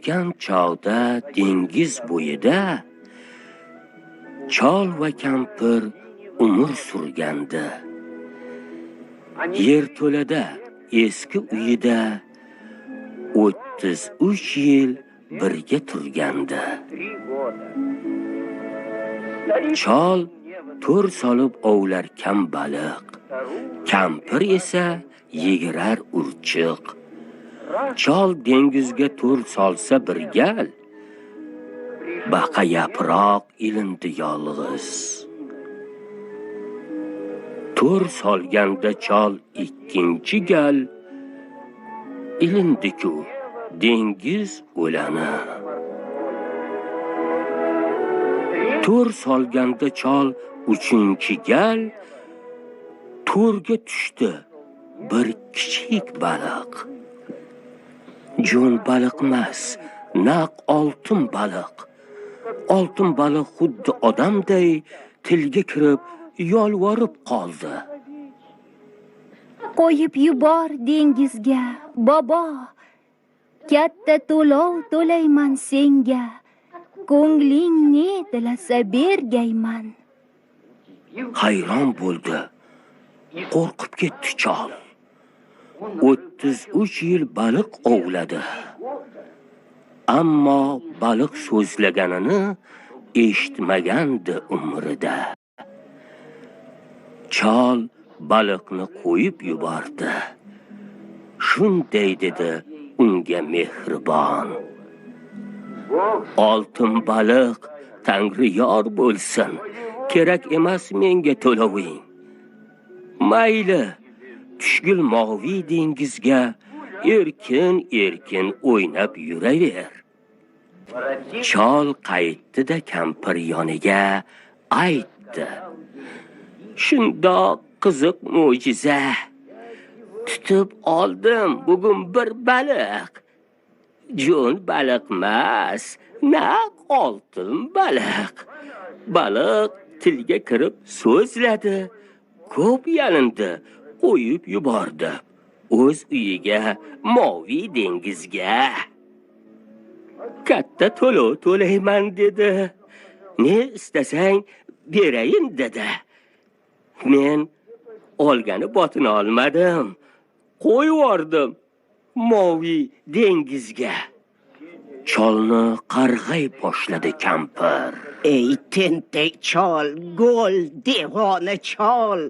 O'tgan chog'da dengiz bo'yida chol va kampir umr surgandi. Yerto'lada eski uyida 33 yil birga turgandi. Chol to'r solib ovlarkan baliq, kampir esa yegirar urchiq. Chol dengizga to'r solsa bir gal, baqa yaproq ilindi yolg'iz. To'r solganda chol ikkinchi gal, ilindi-ku dengiz o'lani. To'r solganda chol uchinchi gal, to'rga tushdi bir kichik baliq. Jo'n baliqmas, naq oltin baliq. Oltin baliq xuddi odamday tilga kirib yolvorib qoldi. Qo'yib yubor dengizga, bobo. Katta to'lov to'layman senga. Ko'ngling ne tilasa bergayman. Hayron bo'ldi. Qo'rqib ketdi chol. 33 yil baliq ovladi. Ammo baliq so'zlaganini eshitmagandi umrida. Chol baliqni qo'yib yubordi. Shunday dedi unga mehribon: Oltin baliq Tangri yor bo'lsin, kerak emas menga to'loving. Mayli, tushgil moviy dengizga, erkin-erkin o'ynab yuraver. Chol qaytdi-da kampir yoniga aytdi: Shundoq qiziq mo'jiza. Tutib oldim bugun bir baliq. Jo'n baliqmas, naq oltin baliq. Baliq tilga kirib so'zladi, ko'p yalindi, qo'yib yubordi o'z uyiga, moviy dengizga. Katta to'lov to'layman dedi. Ne istasang berayin dedi. Men olgani botina olmadim, qo'yib yubordim moviy dengizga. Cholni qarg'ay boshladi kampir. Ey tentak chol, go'l devona chol,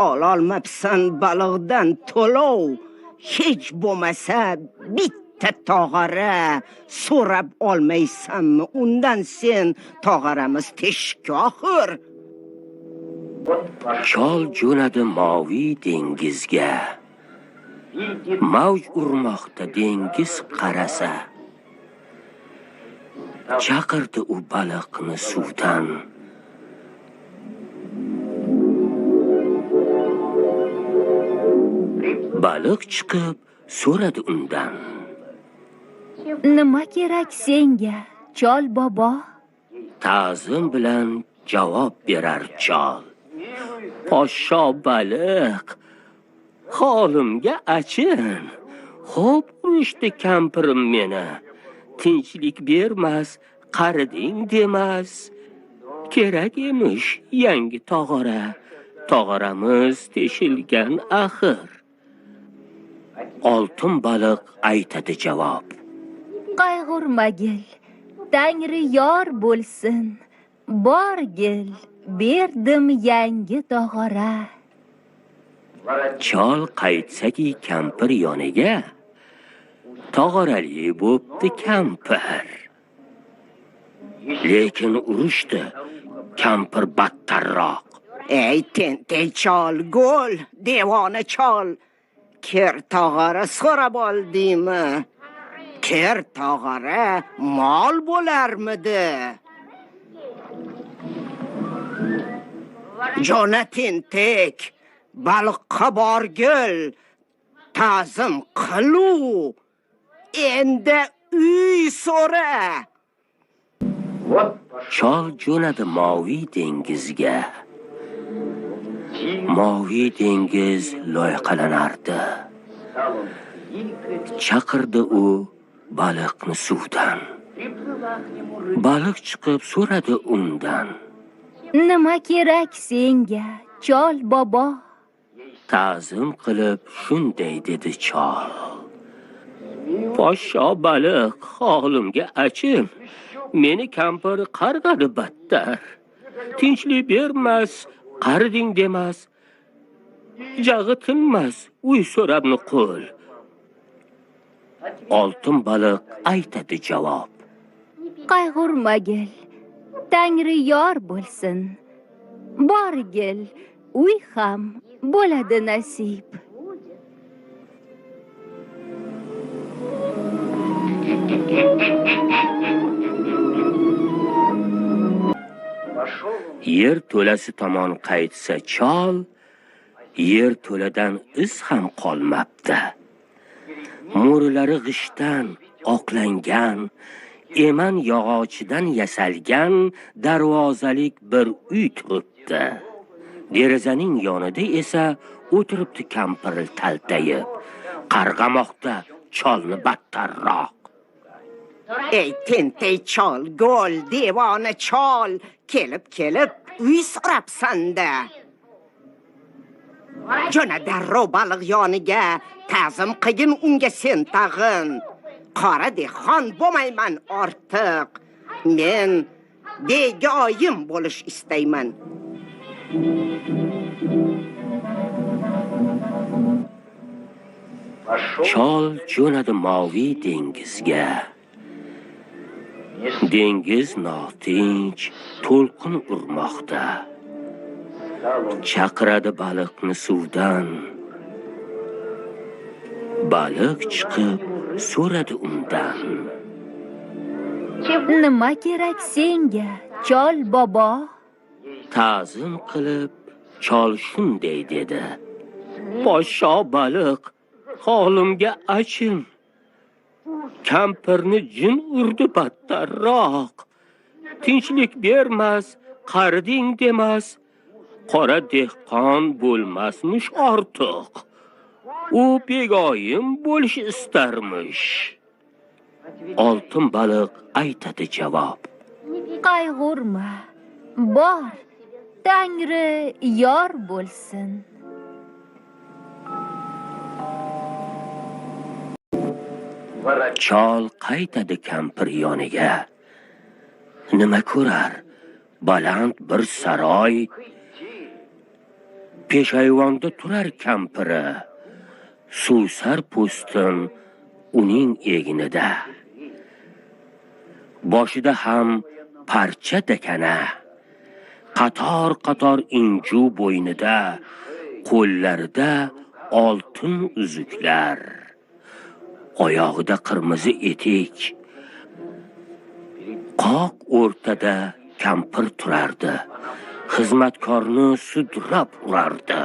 ololmabsan baliqdan to'lov. Hech bo'lmasa bitta tog'ora so'rab olmaysanmi? Undan sen tog'oramiz teshik oxir. Chol jo'nadi moviy dengizga. Mavj urmoqda dengiz qarasa. Chaqirdi u baliqni suvdan. Baliq chiqib so'radi undan: Nima kerak senga, chol bobo? Ta'zim bilan javob berar chol: Poshsho baliq, holimga achin. Xo'p urishdi kampirim meni. Tinchlik bermas, qariding demas. Kerak emish yangi tog'ora. Tog'oramiz teshilgan axir. Oltin baliq aytadi javob: Qayg'urmagil, Tangri yor bo'lsin. Borgil, berdim yangi tog'ora. Chol qaytsaki kampir yoniga, tog'orali bo'pti kampir. Lekin urushdi kampir battarroq. Ey tentak chol, go'l devona chol, kir tog'ora so'rab oldingmi? Kir tog'ora mol bo'larmidi? Jona tentak, baliqqa borgil, ta'zim qilu, endi uy so'ra. Chol jo'nadi moviy dengizga. Moviy dengiz loyqalanardi. Chaqirdi u baliqni suvdan. Baliq chiqib so'radi undan. Nima kerak senga, chol bobo? Ta'zim qilib shunday dedi chol. Poshsho baliq, holimga achin. Meni kampir qarg'adi battar. Tinchlik bermas, qariding demas. Jag'i tinmas, uy so'rab nuqul. Oltin baliq aytadi javob. Qayg'urmagil, Tangri yor bo'lsin. Borgil, uy ham bo'ladi nasib. Yer to'lasi tomon qaytsa chol, yer to'ladan iz ham qolmabdi. Mo'rilari g'ishtdan oqlangan, eman yog'ochidan yasalgan darvozalik bir uy turibdi. Derazaning yonida esa o'tiribdi kampir taltayib, qarg'amoqda cholni battarroq. Ey tentak chol, go'l devona chol, kelib uy so'rabsan-da. Jo'na darrov baliq yoniga, ta'zim qilgin unga sen tag'in. Qora dehqon bo'lmayman ortiq. Men begoyim bo'lish istayman. Chol jo'nadi moviy dengizga. Dengiz notinch, to'lqin urmoqda. Chaqiradi baliqni suvdan. Baliq chiqib so'radi undan. Nima kerak senga, chol bobo? Ta'zim qilib chol shunday dedi. Poshsho baliq, holimga achin. Kampirni jin urdi battarroq. Tinchlik bermas, qariding demas. Qora dehqon bo'lmasmish ortiq. U begoyim bo'lish istarmish. Oltin baliq aytadi javob. Qayg'urma, bor, Tangri yor bo'lsin. Chol qaytadi kampir yoniga. Nima ko'rar? Baland bir saroy. Peshayvonda turar kampiri. Suvsar po'stin uning egnida. Boshida ham parcha dakana. Qator-qator inju bo'ynida, qo'llarida oltin uzuklar. Oyog'ida qirmizi etik. Qoq o'rtada kampir turardi. Xizmatkorni sudrab urardi.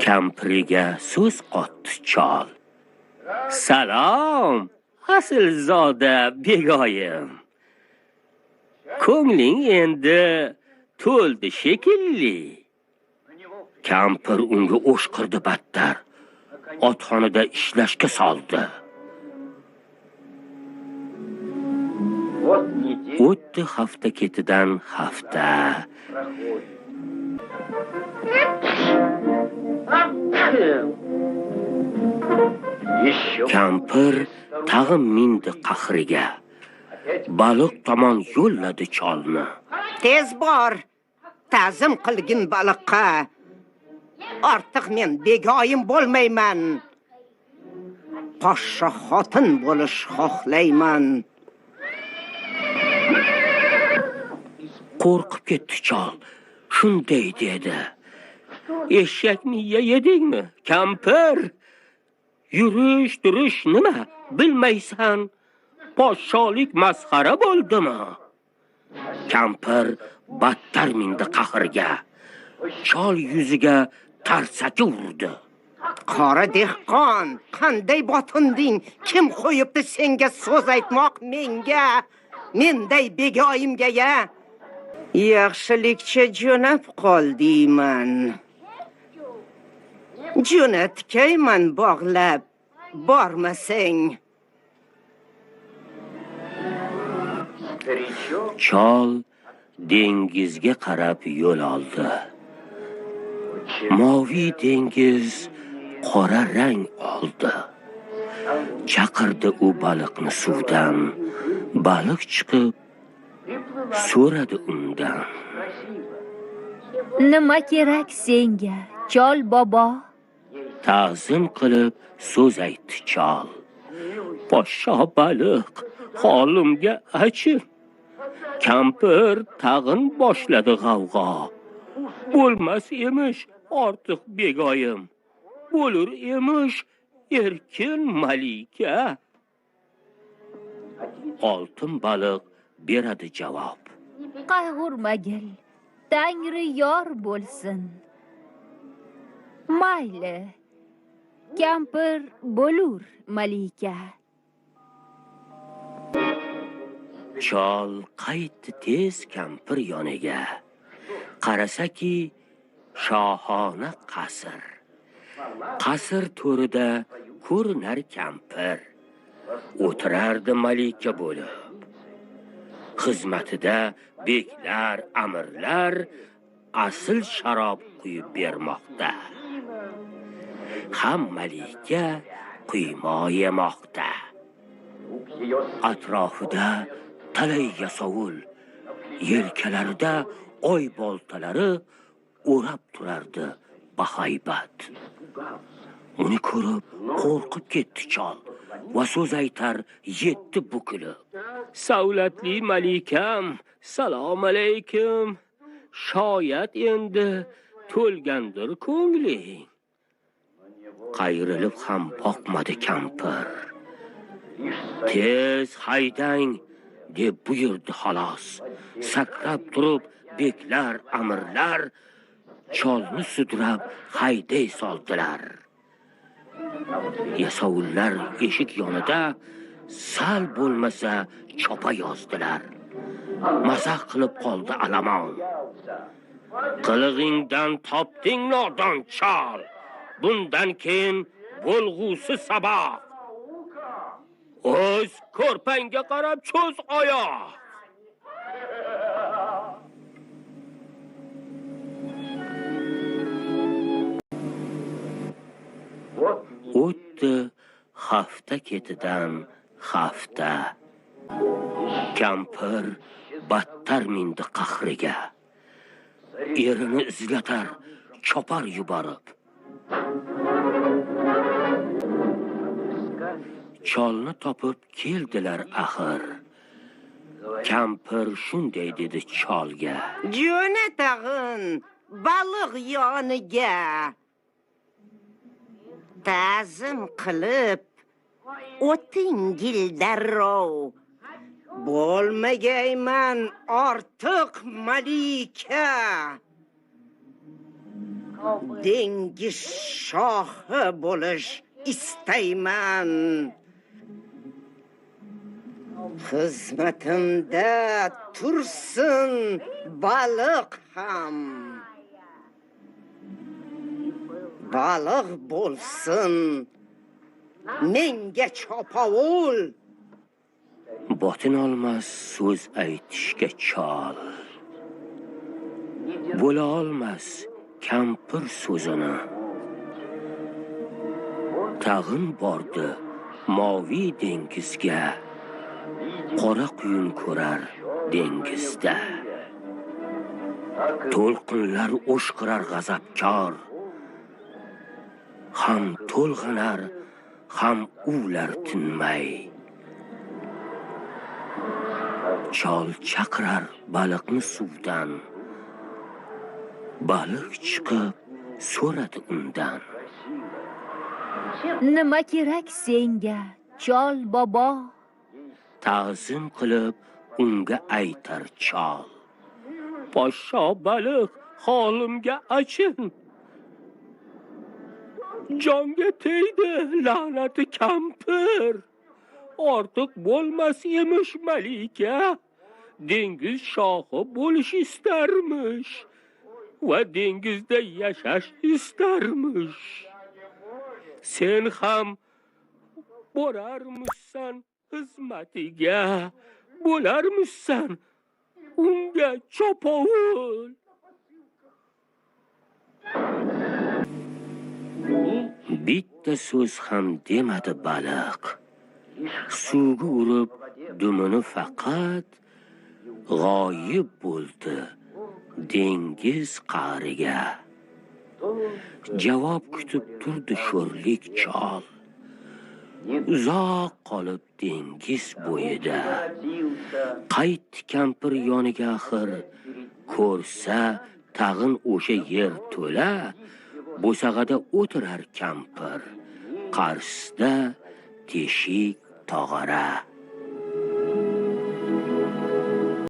Kampiriga so'z qotdi chol. Salom, aslzoda begoyim. Ko'ngling endi to'ldi shekilli. Kampir unga o'shqirdi battar. Otxonada ishlashga soldi. O'tdi hafta ketidan hafta. Kampir tag'in mindi qahriga. Baliq tomon yo'lladi cholni. Tez bor, ta'zim qilgin baliqqa. Ortiq men begoyim bo'lmayman. Poshsho xotin bo'lish xohlayman. Qo'rqib ketdi chol. Shunday dedi. Eshakni yedingmi, kampir? Yurish turish nima bilmaysan? Podsholik masxara bo'ldimi? Kampir battar mindi qahrga. Chol yuziga tarsaki urdi. Qora dehqon, qanday botinding? Kim qo'yibdi senga so'z aytmoq menga? Menday begoyimga ya? Yaxshilikcha jo'nab qol deyman. Jo'natkayman bog'lab Bormasang. Chol dengizga qarab yo'l oldi. Moviy dengiz qora rang oldi. Chaqirdi u baliqni suvdan. Baliq chiqib so'radi undan. Nima kerak senga, chol bobo? Ta'zim qilib so'z aytdi chol. Poshsho baliq, holimga achin. Kampir tag'in boshladi g'avg'o. Bo'lmas emish ortiq begoyim, bo'lur emish erkin malika. Oltin baliq beradi javob. Qayg'urmagil, Tangri yor bo'lsin. Mayli, kampir bo'lur malika. Chol qaytdi tez kampir yoniga. Qarasaki, shohona qasr. Qasr to'rida ko'rinar kampir. O'tirardi malika bo'lib. Xizmatida beklar, amirlar asl sharob quyib bermoqda. Ham malika quymo yemoqda. Atrofida talay yasovul, yelkalarida oy boltalari o'rab turardi bahaybat. Uni ko'rib qo'rqib ketdi chol va so'z aytar yetti bukilib. Savlatli malikam, salom alaykum. Shoyat endi to'lgandir ko'ngling. Qayrilib ham boqmadi kampir. Tez haydang deb buyurdi xolos. Sakrab turib beklar, amirlar cholni sudrab hayday soldilar. Yasovullar eshik yonida sal bo'lmasa chopa yozdilar. Mazax qilib qoldi alamon. Qilig'ingdan topding nodon chol. Bundan keyin bo'lg'usi saboq. O'z ko'rpangga qarab cho'z oyoq. O'tdi hafta ketidan hafta. Kampir battar mindi qahriga. Erini izlatar, chopar yuborib. Cholni topib keldilar axir. Kampir shunday dedi cholga. Jo'na tag'in baliq yoniga. Ta'zim qilib o'tingil darrov. Bo'lmagayman ortiq malika. Dengiz shohi bo'lish istayman. Xizmatimda tursin baliq ham. Baliq bo'lsin menga chopovul. Botin olmas so'z aytishga chol. Bo'la olmas kampir so'zini. Tag'in bordi moviy dengizga. Qora quyun ko'rar dengizda. To'lqinlar o'shqirar g'azabkor. Ham to'lg'anar, ham uvlar tinmay. Chol chaqirar baliqni suvdan. Baliq chiqib so'radi undan. Nima kerak senga, chol bobo? Ta'zim qilib unga aytar chol. Poshsho baliq, holimga achin. Jonga tegdi la'nati kampir. Ortiq bo'lmas emish malika. Dengiz shohi bo'lish istarmish va dengizda yashash istarmish. Sen ham Borarmisan xizmatiga, bo'larmisan unga chopovul? Bitta so'z ham demadi baliq. Suvga urib dumini faqat g'oyib bo'ldi dengiz qa'riga. Javob kutib turdi sho'rlik chol. Uzoq qolib dengiz bo'yida. Qaytdi kampir yoniga axir, ko'rsa tag'in o'sha yer to'la, bo'sag'ada o'tirar kampir, qarshisida teshik tog'ara.